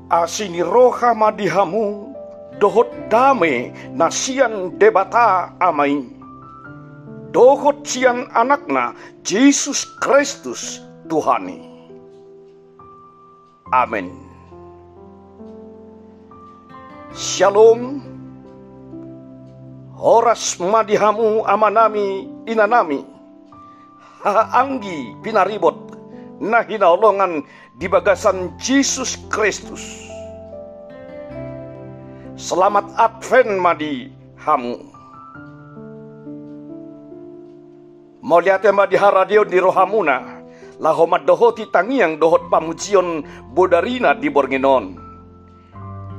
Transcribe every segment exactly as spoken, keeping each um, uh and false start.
Asi ni roha ma di hamu dohot dame na sian Debata Ama i, dohot sian Anakna Jesus Kristus Tuhan i. Amen. Syalom. Horas ma di hamu amanami, inanami, hahaanggi pinaribot na hinaholongan di bagasan Jesus Kristus. Selamat Advent ma di hamu. Mauliate ma di haradeon ni rohamuna, laho mandohoti tangiang dohot pamujion bodarina di borngin on.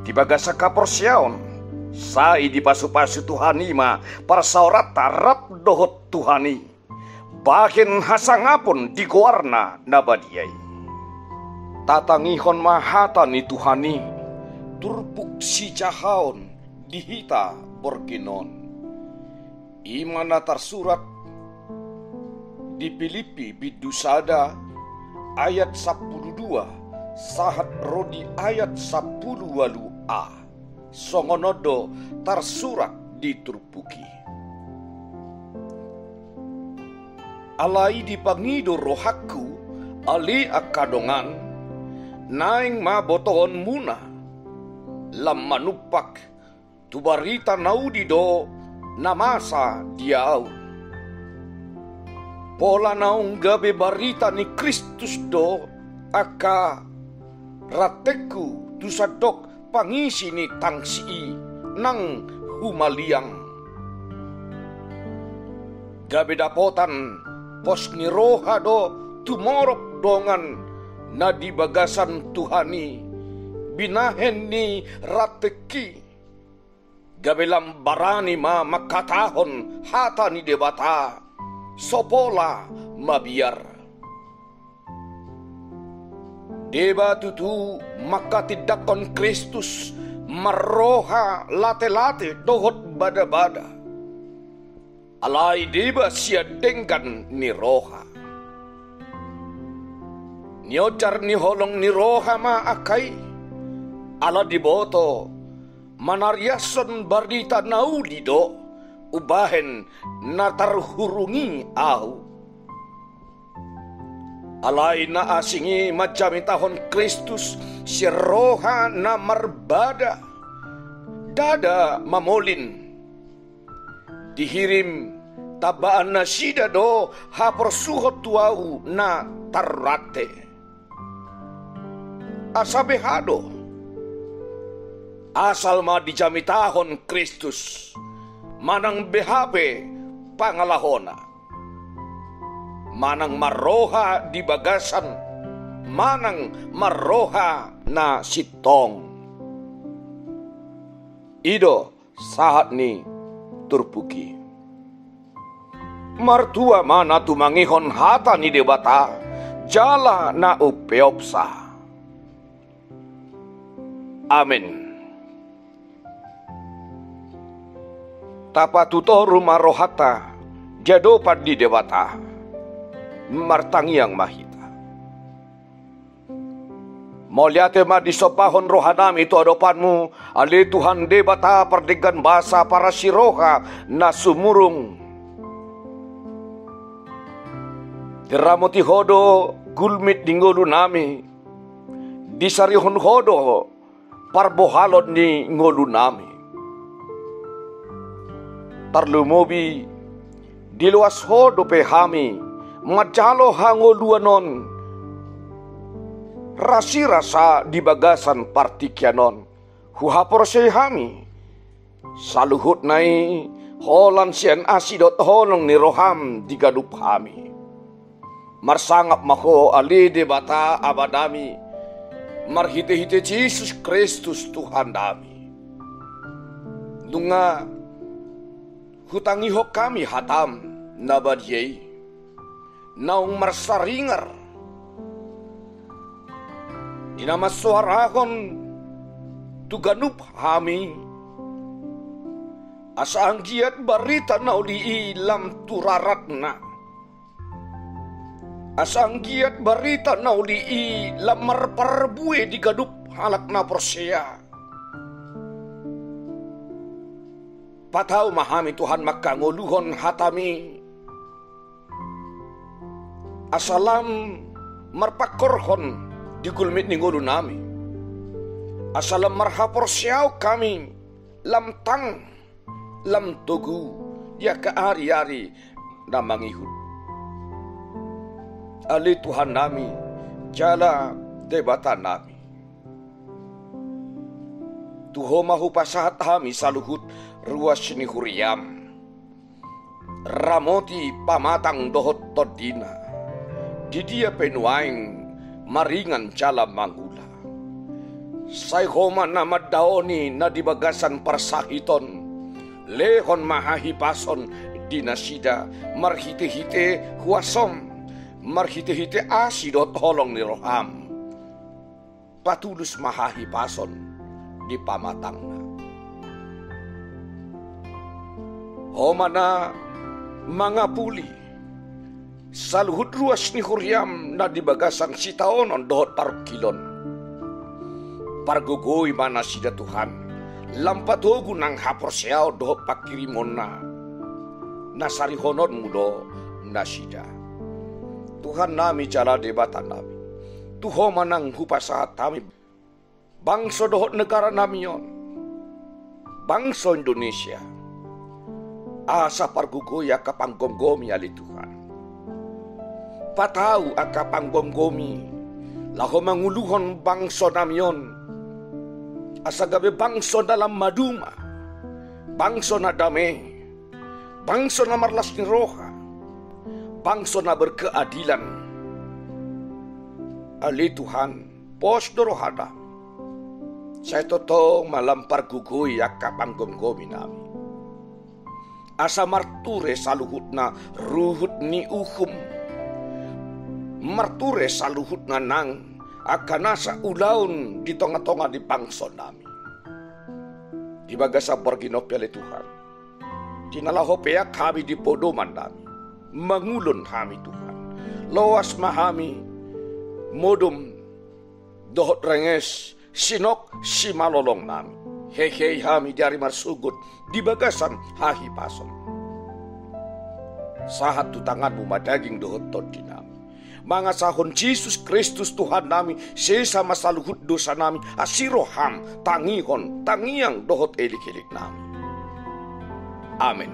Di bagasan haporseaon, sai dipasupasu Tuhan i ma parsaoranta rap dohot Tuhan i, bahen hasangapon di goarna na badia i. Tatangihon ma hata ni Tuhan i, turpuk sijahaon di hita borngin on. I ma na tarsurat di Pilippi bindu sada ayat sampulu dua sahat ro di ayat sampulu ualu a. Songon on do tarsurat di turpuk i. Alai dipangido rohangku, ale angka dongan, naeng ma botoonmuna, lam manumpak tu barita na uli do na masa di ahu. Pola naung gabe barita ni Kristus do angka rantengku tu sandok pangisi ni tangsi i nang humaliang. Gabe dapotan pos ni roha do tumorop dongan na di bagasan Tuhan i, binahen ni rantengki. Gabe lam barani ma mangkatahon hata ni Debata, so pola mabiar. Deba tutu mangkatindangkon Kristus marroha late-late dohot bada-bada. Alai deba sian denggan ni roha. Nionjar ni holong ni roha ma angka i, ala diboto manariashon barita na uli do umbahen na tarhurungi ahu. Alai na asing i manjamitahon Kristus sian roha na marbada, ndada mamolin. Dihirim tambaan nasida do haporsuhon tu ahu na tarrante. Asa beha do? Asal ma dijamitahon Kristus, manang beha pe pangalahona. Manang marroha di bagasan, manang marroha na sintong. I do sahat ni turpuk i. Martua ma na tumangihon hata ni Debata jala na umpeopsa. Amen. Tapatutoru ma rohanta di adopan ni Debata. Martangiang ma hita. Mauliate ma disombahon rohanami tu adopanmu, ale Tuhan Debata pardenggan basa, parasiroha na sumurung. Diramoti Ho do gulmit ni ngolunami, disarihon Ho do parbohalon ni ngolunami. Tarlumobi diloas Ho dope hami manjalo hangoluan on, rasirasa di bagasan partingkian on. Huhaporseai hami saluhutna i holan sian asi dohot holong ni roham di ganup hami. Marsangap ma Ho ale Debata Amanami, marhitehite Jesus Kristus Tuhannami. Nunga hutangihon hami hatam na badia i, naung marsaringar di na mansoarahon tu ganup hami, asa anggiat barita na uli i lam tu raratna. Asa anggiat barita na uli i lam marparbue di ganup halak na porsea. Patau ma hami Tuhan mangkangoluhon hataMi, asa lam marpangkorhon di gulmit ni ngolunami, asa lam marhaporseaon hami, lam tang, lam togu di angka ari-ari na mangihut. Ale Tuhannami jala Debatanami, tu Ho ma hupasahat hami saluhut ruas ni huriaM. Ramoti pamatang dohot tondina, di dia pe nuaeng maringan jala mangula. Sai Ho ma na mandaoni na di bagasan parsahiton, lehon ma hahipason di nasida, marhite-hite huasoM, marhite-hite asi dohot holong ni rohaM. Patulus ma hahipason di pamatangna. Ho ma na mangapuli saluhut ruas ni huriaM na di bagasan sitaonon dohot parungkilon. Pargogoi ma nasida Tuhan, lam patogu nang haporseaon dohot panghirimonna, na sarihononMu do nasida. Tuhannami jala Debatanami, tu Ho ma nang hupasahat hami bangso dohot negaranami on, bangso Indonesia. Asa pargogoi angka panggomgomi ale Tuhan. Patau angka panggomgomi laho manguluhon bangsonami on, asa gabe bangso na lam maduma, bangso na dame, bangso na marlas ni roha, bangso na berkeadilan. Ale Tuhan, pos do rohaNa. Sai tongtong ma lam pargogoi angka panggomgominami, asa marture saluhutna ruhut ni uhum, marture saluhutna nang angka nasa ulaon di tonga-tonga ni bangsonami. Di bagasan borngin on pe ale Tuhan, di na laho peak hami di podomannami, mangulon hami Tuhan, loas ma hami modom dohot renges, sinok simalolongnami. Hehe hami di ari marsogot di bagasan hahipason. Sahat tu tanganMu ma daging dohot tondinami. Mangasahon Jesus Kristus Tuhannami, sesa ma saluhut dosanami, asi rohaM tangihon tangiang dohot elikeliklingkami. Amen.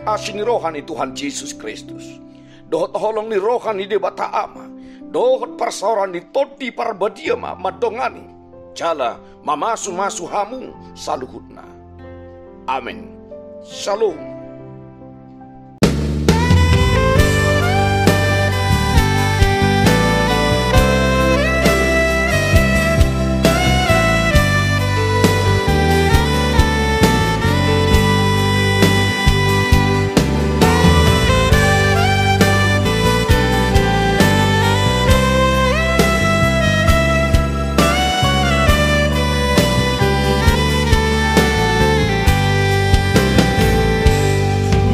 Asi ni roha ni Tuhan Jesus Kristus, dohot holong ni roha ni Debata Ama, dohot parsaoran ni Tondi Parbadia ma mandongani jala mamasumasu hamu saluhutna. Amen. Shalom.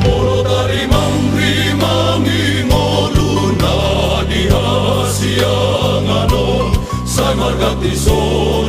Molo tarimangrimangi ngoluna di hasiangan on, sai marganti songon